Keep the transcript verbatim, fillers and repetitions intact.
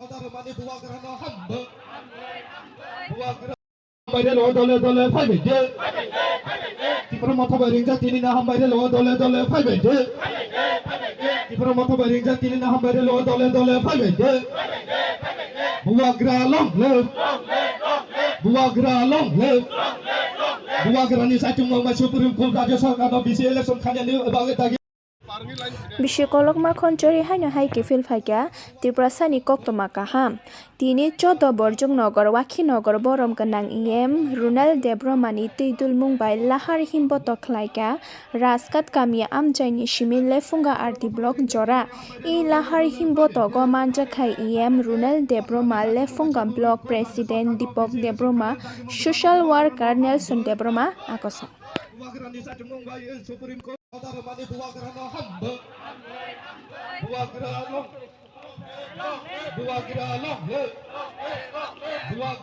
Kodarmani bubagrano hambai. Bubagra hambai relo dole dole phaibai de. Tipra motha bai ringjak tini na hambai relo dole dole phaibai de. Tipra motha bai ringjak tini na hambai relo dole dole phaibai de. Bubagra long live. Bubagra long live. Bubagrani saichung mangma Supreme Court Rajya Sarkarno B C election khainani bagwi dagi. Bisi kolokma khonchori haino hai kiphil phaikha Tiprasani koktwma kaham. Tini chodo Borjong Nogor, Wakhi Nogor borom gwnang E M Runal Debromani twi dulmung bai lahar himboto khlaikha Rajghat kami amchaini simi Lefunga R D block jora. I lahar himbotogo manjakha E M Runal Debroma, Lefunga block president Dipok Debroma, social worker Nelson Debroma akosa. Bubagrani saichung mangbai Supreme Court. Kodarmani bubagrano hambai. Bubagra long. Bubagra long live. Bubagra